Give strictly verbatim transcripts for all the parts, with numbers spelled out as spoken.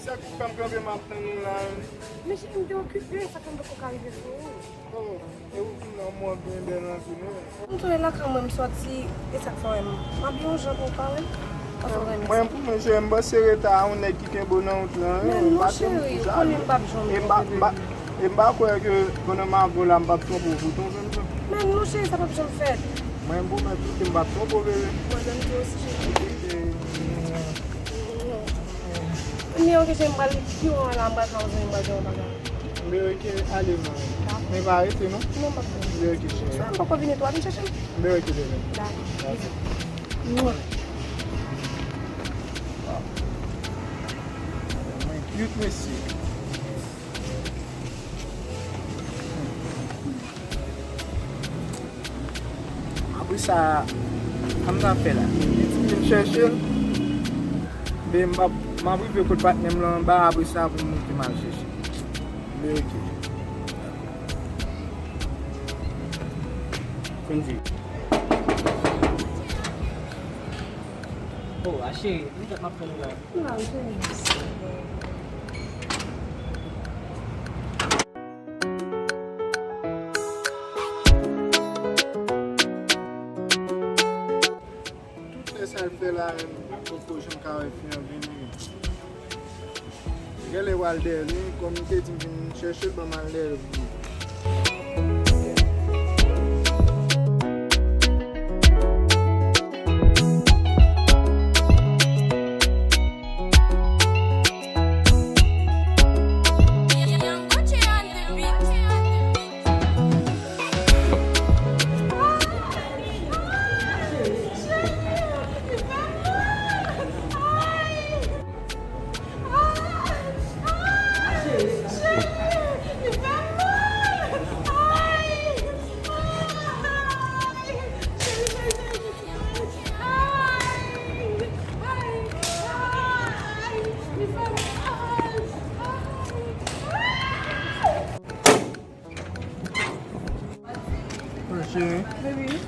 Sa ki fè m kanpe m ap tann ou la. Men cheri, m te okipe, sa fè m poko ka rive sou ou. Oh, e ou vin nan mò byen bèl anpil, wi. M tounen lakay mwen, m sòti, e sa k fè wè m, m abiye yon jan pou ou pa wè m. Paske w renmen sa. Mwen, pou mwen, cheri, m panse reta a yon nèg ki kenbe w nan wout lan, wi. Men non, cheri, ou konnen m p ap janm bebe. E m pa, m pa, e m pa kwè ke pandan m avè w la, m p ap twonpe w, pou w twonpe m tou. Men non, cheri, sa p ap janm fèt. Mwen, m pwomèt ou ke m p ap twonpe w, bebe. Mwen menm tou osi, cheri. E, Anmye, ok, cheri, m pral pi lwen la, m pral fè yon zanmi, m pral fè yon bagay. Mbe, ok, ale non. Men pa rete non. Non, m p ap fè. Mbe, ok, cheri. Sa, m poko vini tou, vin chèche m. Mbe, ok, bebe. Dakò. Dakò. Mwen cute, mesye. Apre sa, sa m ta fè la? Li di m vin chèche l. Men m p ap, m ap rive kot patnè m lan anba, apre sa pou m monte m al chèche l. Men ok. Kounye. Oh, a cheri, m tèt m ap tann ou la. M la, wi, cheri. Tout fè sa l fè la menm, poko janm ka wè fi an vini. Genlè w al dèyè l, wi, kòm li te di m vin chèche l, ban m al dèyè l pou li. Cheri. Baby.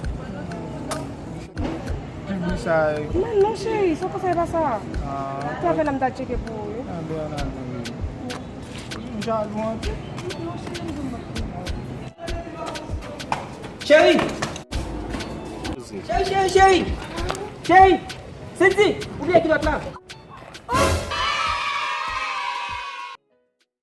Ki bri sa a? Men non, cheri, sa w konn fè pa sa. Ah, travay la m ta tcheke pou ou, wi. Ah, Bernardo, wi. M jalou anpil. Cheri! Cheri, cheri, cheri! Cheri! Cindy, ou byen kilòt la?